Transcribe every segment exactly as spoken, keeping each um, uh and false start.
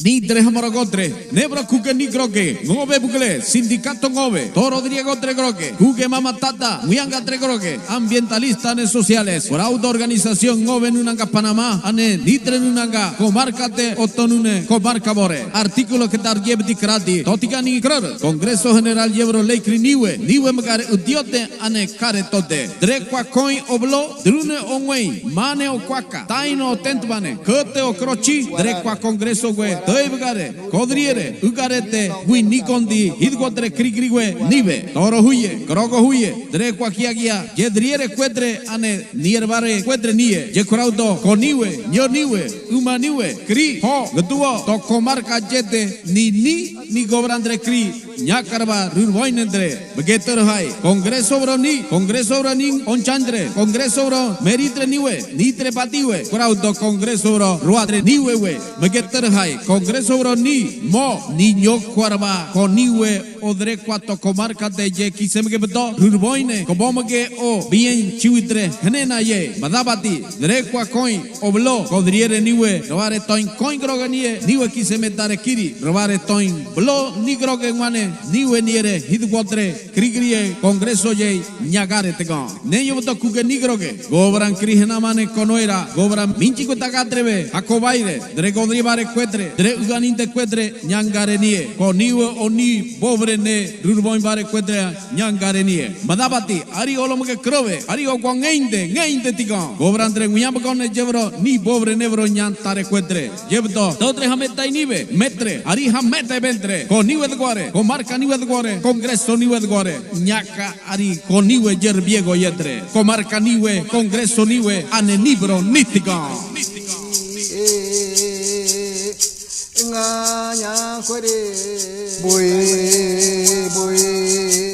Nitre hamorogotre, nébro kuge ni groke, ngowe bugle, sindicato ngowe, toro driagotre groke, kuge mama tata, muianga tre groke, ambientalista ne sociales, por auto organización ngowe nunanga Panamá, ane nitre nunanga, comarca te otonune, comarca bore. Artículo ke dar yebdi krati, totika ni krör, Congreso General yebro ley kri niwe, niwe megare udiote, ane kare tote. Drekwa koin oblo, drune onwei, mane okwaka, taino tentmane, kete okrochi, drekwa Congreso we, dei begare, kodriere, ugarete, wi nikondi, hidgotre krigriwe, niwe, toro huye, krogo huye, drekwa kiagia, yedriere kuetre, ane, nierbare kuetre nie, yekuraudo, koniwe, nyoniwe, umaniwe, kri, ho, gduo, to comarca yete, ni ni, ni gobrandre kri, ñakarba, rurboinendre, begeter hai, Congreso bro ni, Congreso bro ni, onchandre, Congreso bro, meritre niwe, nitre patiwe, kuraudo Congreso bro, ruatre niwe we, begeter hai, Congreso bro ni, mo, ni ñokuarba, koniwe, odrekwa to comarca te ye kisemege bedo, rurboine, kobomege o, bien chiwitre, henena ye, madabati, drekwa koin, oblo, kodriere niwe, rebare toin koin groge nie, niwe kisemetare kiri, rebare toin blo ni groge ngwane, niwe niere, hidgotre, krigrie, Congreso ye, ñagare tegon. Neño boto kuge ni groge, gobran kri henamane konoera, gobran minchi kutagatrebe, hakobaire, dre godri bare kuetre, dre uganinte kuetre, ñangare nie, koniwe oni, bobre ne, rurboin bare kuetre, ñangare nie. Madabati, ari olomege krobe, ari okwa ngeinde, ngeinde tigon. Gobrandre nguiña begone yebro, ni bobre nebro ñantare kuetre. Yebdo, dotre hameta inibe, metre, ari hameta ebentre, koniwe degore, comarca niwe degore, Congreso niwe degore, ñaka ari koniwe yerbiego yetre, comarca niwe, Congreso niwe, ane nibro ni tigon.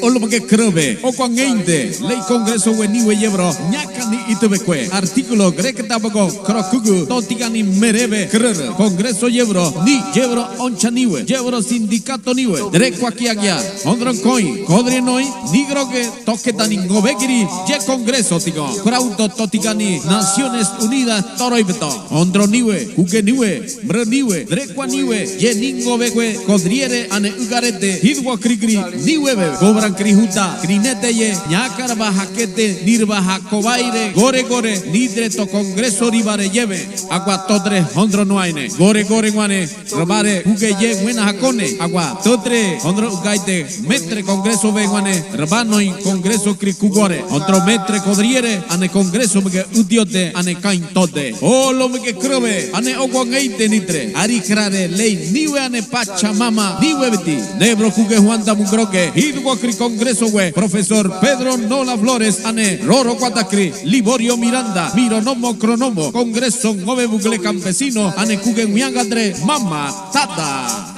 Olomege krobe, okwa ngeinde, ley Congreso we niwe yebro, ñaka ni itubekue. Artículo, greketa bogo, krokugu, totika ni merebe, krör, Congreso yebro, ni, yebro, oncha niwe, yebro, sindicato niwe, drekwa kiagia, ondron koin, kodri noin, ni groge, toketa ni ngobegiri, ye Congreso tigon. Kuraudo totika ni Naciones Unidas toro ibeto. Ondro niwe, kuge niwe, mrö niwe, drekwa niwe, ye ni ngobekue, kodriere, ane ugarete, hidwa krigri, niwe be, gobran kri huta, krinete ye, ñakarba hakete, nirba hakobaire, gore gore, nitre to Congreso ribare yebe, agua totre, ondro noaine, gore gore ngwane, Rebare, kuge ye nguena hakone, agua, totre, ondro ugaite, metre Congreso be ngwane, reba noin Congreso kri kugore, ondro metre kodriere, ane Congreso mege udiote, ane kaintote. Olomege krobe, ane okwa ngeinde nitre, ari krare ley niwe ane Pachamama, niwe beti, nebro kuge huanda mugroke, hidwa kri Congreso we, Profesor Pedro Nola Flores, ane roro kuata kri, Liborio Miranda, Mironomo Cronomo, Congreso ngove bugle campesino, ane kuge nguianga dre, mama, tata.